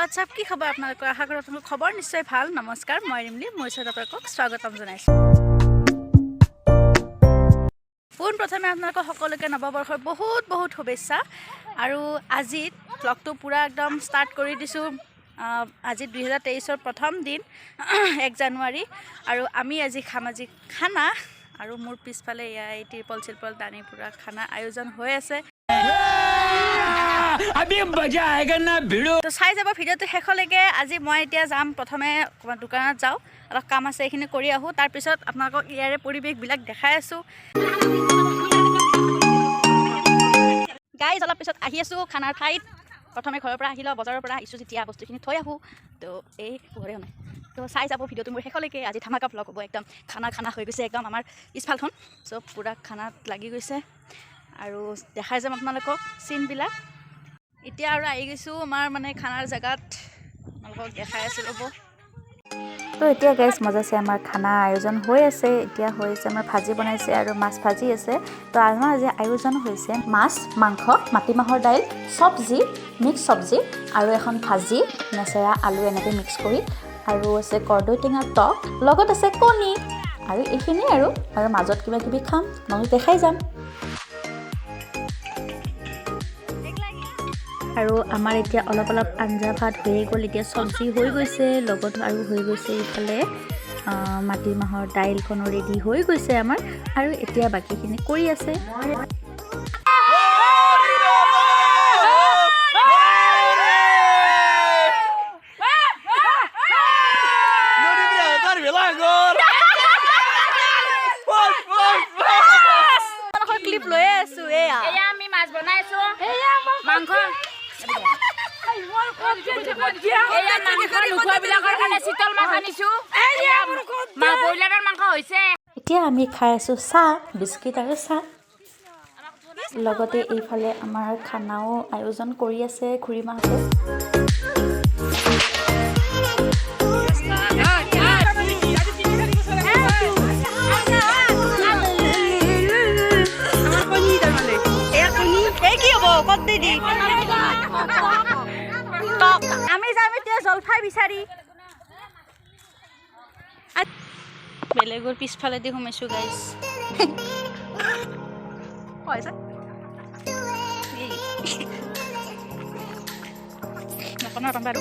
WhatsApp, কি খবৰ আপোনালোকৰ? আশা কৰোঁ আপোনালোকৰ খবৰ নিশ্চয় ভাল। নমস্কাৰ, মই ৰিমলি, মোৰ ওচৰত আপোনালোকক স্বাগতম জনাইছোঁ। পোনপ্ৰথমে আপোনালোকক সকলোকে নৱবৰ্ষৰ বহুত বহুত শুভেচ্ছা। আৰু আজি ভ্লগটো পূৰা একদম ষ্টাৰ্ট কৰি দিছোঁ। আজি 2023ৰ প্ৰথম দিন, 1 জানুৱাৰী আৰু আমি আজি খাম আজি খানা। আৰু মোৰ পিছফালে এয়া এই তিৰপল চিৰপল দানি পূৰা খানা আয়োজন হৈ আছে। अभी मजा आएगा ना, भिड़ू। তো চাই যাব ভিডিঅ'টো শেষলৈকে। আজি মই এতিয়া যাম, প্ৰথমে অকণমান দোকানত যাওঁ, অলপ কাম আছে, এইখিনি কৰি আহোঁ। তাৰপিছত আপোনালোকক ইয়াৰে পৰিৱেশবিলাক দেখাই আছোঁ। গাইজ, অলপ পিছত আহি আছোঁ খানাৰ ঠাইত। প্ৰথমে ঘৰৰ পৰা আহি লওঁ, বজাৰৰ পৰা আহিছোঁ যেতিয়া বস্তুখিনি থৈ আহোঁ। তো এই পোহৰে নাই। তো চাই যাব ভিডিঅ'টো মোৰ শেষলৈকে। আজি ধামাকা ভ্লগ হ'ব একদম। খানা খানা হৈ গৈছে একদম। আমাৰ পিছফালখন চব পূৰা খানাত লাগি গৈছে আৰু দেখাই যাম আপোনালোকক চিনবিলাক। এতিয়া আৰু আহি গৈছোঁ আমাৰ মানে খানাৰ জেগাত, আপোনালোকক দেখাই আছোঁ, ৰ'ব। তো এতিয়া গাইজ, মজাছে আমাৰ খানা আয়োজন হৈ আছে। এতিয়া হৈ আছে আমাৰ ভাজি বনাইছে আৰু মাছ ভাজি আছে। তো আমাৰ আজি আয়োজন হৈছে মাছ, মাংস, মাটিমাহৰ দাইল, চব্জি, মিক্স চব্জি আৰু এখন ভাজি, নেচেৰা আলু এনেকৈ মিক্স কৰি, আৰু আছে কৰ্দৈ টেঙাৰ টক, লগত আছে কণী আৰু এইখিনিয়ে আৰু মাজত কিবা কিবি খাম, মই দেখাই যাম। আৰু আমাৰ এতিয়া অলপ অলপ আঞ্জা ভাত হৈয়ে গ'ল। এতিয়া চব্জি হৈ গৈছে, লগত আৰু হৈ গৈছে এইফালে মাটিমাহৰ দাইলখনো ৰেডি হৈ গৈছে আমাৰ। আৰু এতিয়া বাকীখিনি কৰি আছে। আপোনালোকৰ ক্লিপ লৈয়ে আছোঁ এয়া। এয়া আমি মাছ বনাইছো, মাংস। এয়া মাংস নোখোৱাবিলাকৰ কাৰণে চিতল মাছ আনিছো। ব্ৰইলাৰৰ মাংস হৈছে। এতিয়া আমি খাই আছোঁ চাহ, বিস্কিট আৰু চাহ। লগতে এইফালে আমাৰ খানাও আয়োজন কৰি আছে খুৰীমাহঁতে। এই কি হ'ব, ক'ত দি দি টক। আমি যাম এতিয়া জলফাই বিচাৰি। বেলেগৰ পিছফালেদি সোমাইছোঁ গাইজ। হৈছে নকওঁ বাৰু,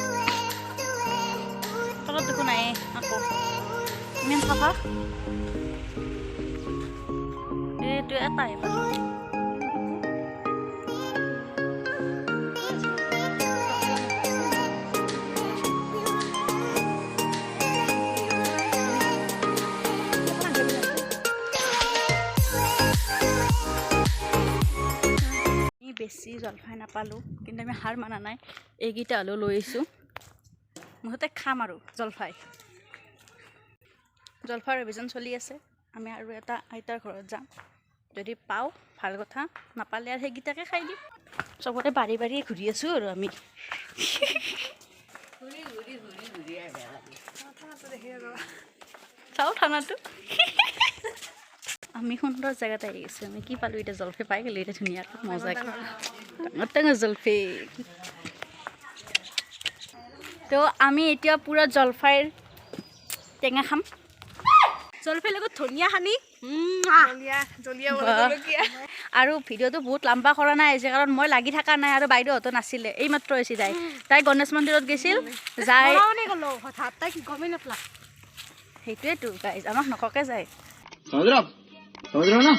তলত দেখোন নাই আকৌ, ইমান চাফা। এইটো এটাই পালোঁ। আমি বেছি জলফাই নাপালোঁ, কিন্তু আমি হাৰ মানা নাই। এইকেইটা হ'লেও লৈ আহিছোঁ। মুঠতে খাম আৰু জলফাই। জলফাইৰ অভিযান চলি আছে। আমি আৰু এটা আইতাৰ ঘৰত যাম। যদি পাওঁ ভাল কথা, নাপালে আৰু সেইকেইটাকে খাই দিম। চবতে বাৰী বাৰীয়ে ঘূৰি আছোঁ আৰু আমি। চাওঁ থানাটো। আমি সুন্দৰ জেগাত আহি গৈছোঁ। আমি কি পালোঁ এতিয়া? জলফাই পাই গ'লোঁ এতিয়া ধুনীয়াকৈ, মজাকৈ, ডাঙৰ ডাঙৰ জলফাই। তো আমি এতিয়া পূৰা জলফাইৰ টেঙা খাম, জলফাইৰ লগত ধনিয়া সানি। আৰু ভিডিঅ'টো বহুত লাম্বা কৰা নাই আজি, কাৰণ মই লাগি থকা নাই আৰু বাইদেউহঁতো নাছিলে। এইমাত্ৰ হৈছে তাই। তাই গণেশ মন্দিৰত গৈছিল যাই। সেইটোৱেতো গাইজ, আমাক নককে যায়। समझ रहे हो आप? समझ रहे हो ना?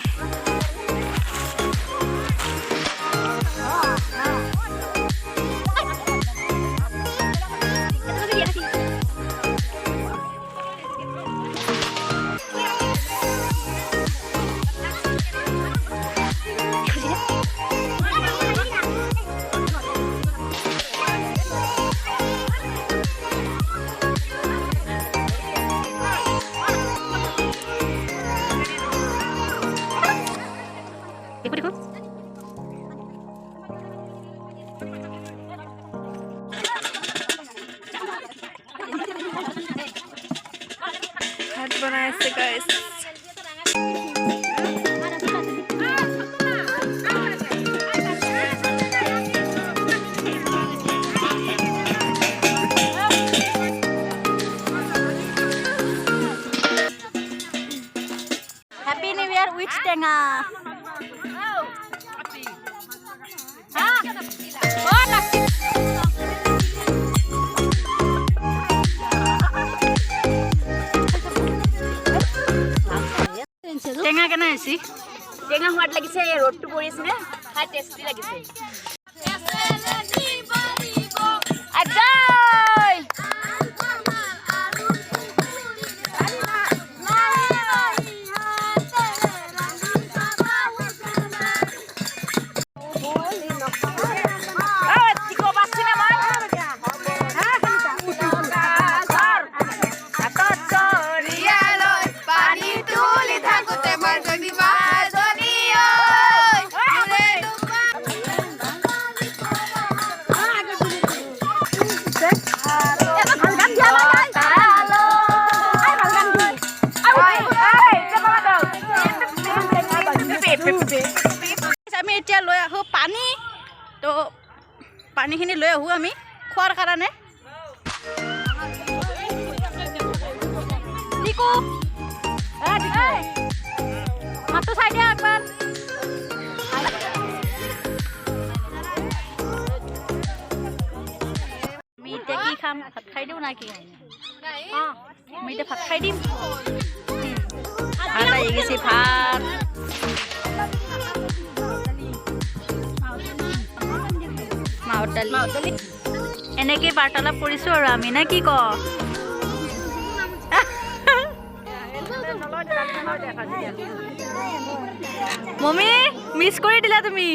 দেখো দেখো। ভাত বনাই আছে গাইজ। উইথ টেঙা। টেঙা কেনে হৈছে? টেঙা সোৱাদ লাগিছে, এই ৰ'দটো পৰি আছে নে, খাই টেষ্টি লাগিছে। আজাই পানী তুলি থাকোতে মাৰজনী মাজনী আমি এতিয়া লৈ আহোঁ পানী। তো পানীখিনি লৈ আহোঁ আমি খোৱাৰ কাৰণে। নিকু, মাতটো চাই দিয়া একবাৰ। আমি এতিয়া কি খাম? ভাত খাই দিওঁ না কি? আমি এতিয়া ভাত খাই দিম। ভাত আহি গৈছে, ভাত। মাহৰ দালি। এনেকেই বাৰ্তালাপ কৰিছোঁ আৰু আমি, নে কি ক? মম্মি, মিছ কৰি দিলা তুমি।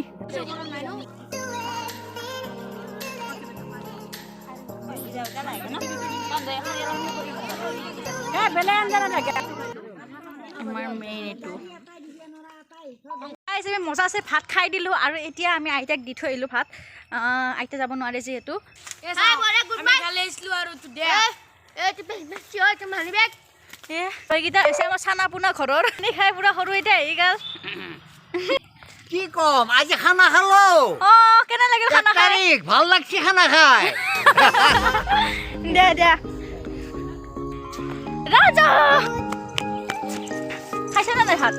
আমাৰ মেইন এইটো। আমি মজা আছে ভাত খাই দিলোঁ আৰু এতিয়া আমি আইতাক দি থৈ আহিলোঁ ভাত। আইতা যাব নোৱাৰে যিহেতু। এইকেইটা হৈছে আমাৰ চানা পোনা ঘৰৰ খাই পুৰা সৰু এতিয়া আহি গ'ল। কি কম, আজি খানা খালো। অ, কেনে লাগিল খানা খাই? ভাল লাগছে খানা খাই। দে দে ৰাজা, খাইছে নে নাই ভাত?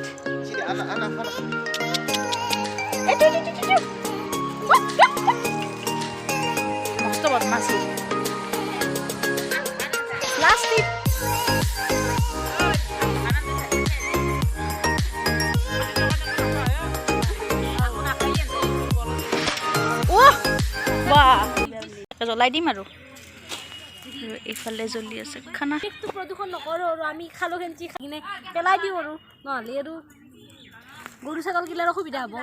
মস্ত বদমাছি। প্লাষ্টিক। জ্বলাই দিম আৰু এইফালে জ্বলি আছে খানা। প্ৰদূষণ নকৰোঁ আৰু আমি খালো খেঞ্চি কিনে পেলাই দিওঁ আৰু, নহ'লে আৰু গৰু ছাগলগিলাৰ অসুবিধা হ'ব।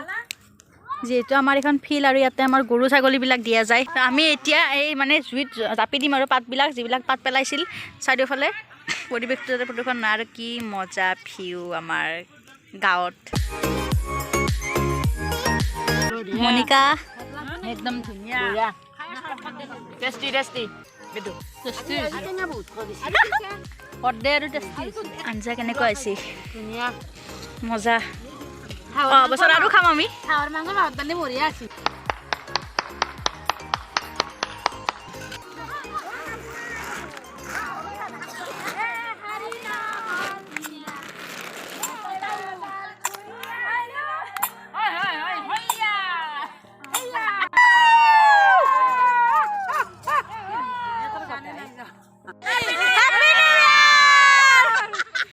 যিহেতু আমাৰ এখন ফিল্ড আৰু ইয়াতে আমাৰ গৰু ছাগলীবিলাক দিয়া যায়, আমি এতিয়া এই মানে জুইত জাপি দিম আৰু পাতবিলাক, যিবিলাক পাত পেলাইছিল চাৰিওফালে, পৰিৱেশটো যাতে প্ৰদূষণ নাই। আৰু কি মজা ভিউ আমাৰ গাঁৱত। মনিকা, একদম ধুনীয়া, টেষ্টি টেষ্টি। আঞ্জা কেনেকুৱা হৈছে? মজা। অ, বছৰ আৰু খাম আমি। হাঁহৰ মাংস, মাহৰ দালি বঢ়িয়া আছে।